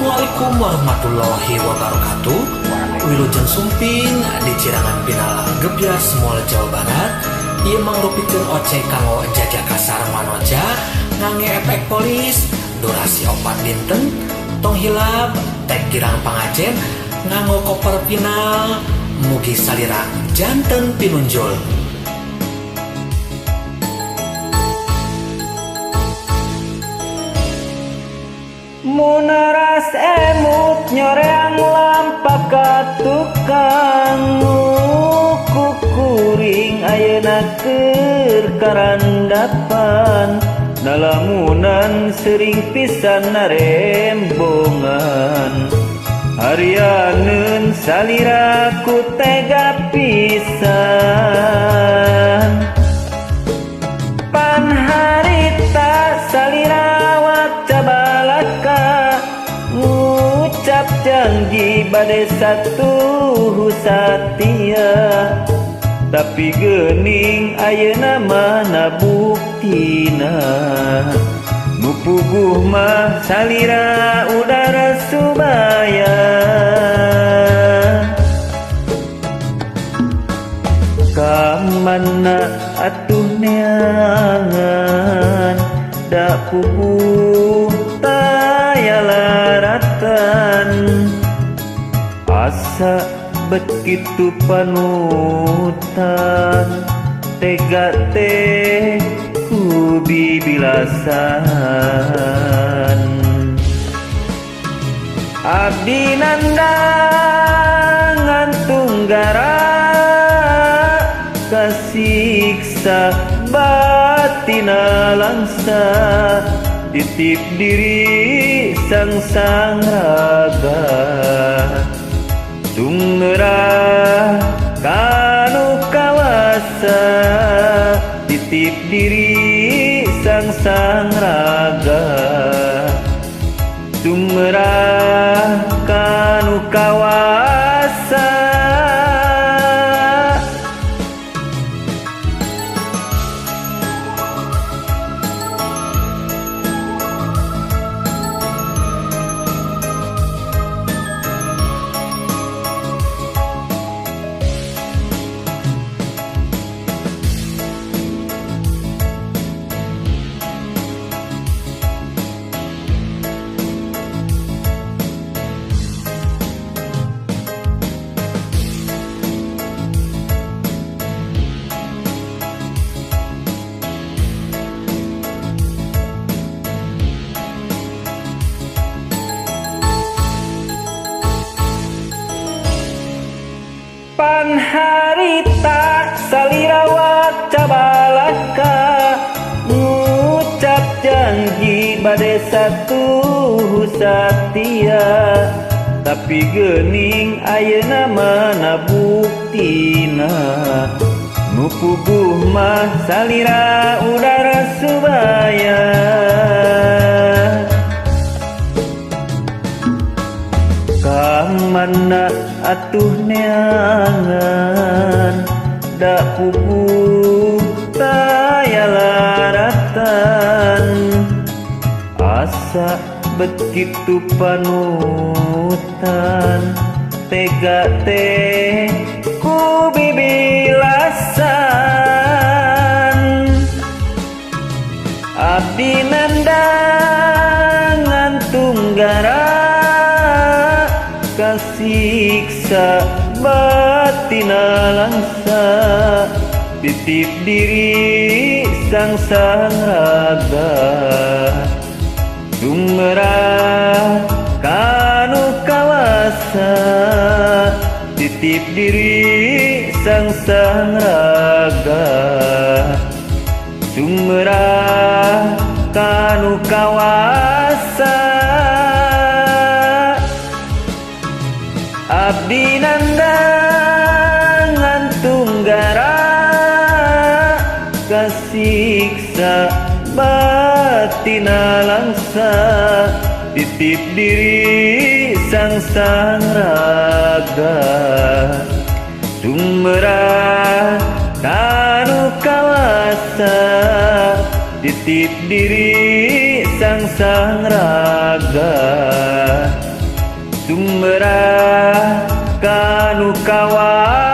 Assalamualaikum warahmatullahi wabarakatuh. Wilujeng sumping di Cirangan Pinal Gebyar Small Jawa Barat. Ieu mangrupikeun oceh kanggo jajaka sareng manoja ngangge efek polis durasi 4 dinten. Tong hilap tag girang pangajen nganggo koper final. Mugi salira janten pinunjul. Muneras emut nyoreang lampak ka tukang kukuring ayeuna keur karandapan nalamunan sering pisan narembongan harianeun salira ku tega pisan pan harita salira waca balaka ngucap janji bade satuhu satia tapi geuning ayeuna mana buktina nu puguh mah salira udara subaya ka mana atuh neangan da puguh taya laratan asa bet kitu panutan tega teh ku bibilasan abdi nandangan tunggara kasiksa batina langsa titip diri sang-sang raga Sumera kanu kawasa titip diri sang-sang raga Sumera kanu kawasa. Pan harita salira waca balaka ngucap janji bade satuhu satia tapi geuning ayeuna mana buktina nu puguh mah salira udara subaya ka mana atuh neangan da puguh taya laratan asa bet kitu panutan tega teh ku bibilasan abdi nandangan tunggara kasiksa batina langsa titip diri sang-sang raga Sumera kanu kawasa titip diri sang-sang raga Sumera kanu kawasa abdi nandangan tunggara kasiksa batina langsa titip diri sang-sang raga Sumera kanu kawasa titip diri sang-sang raga. Sumberah kanu kawasa.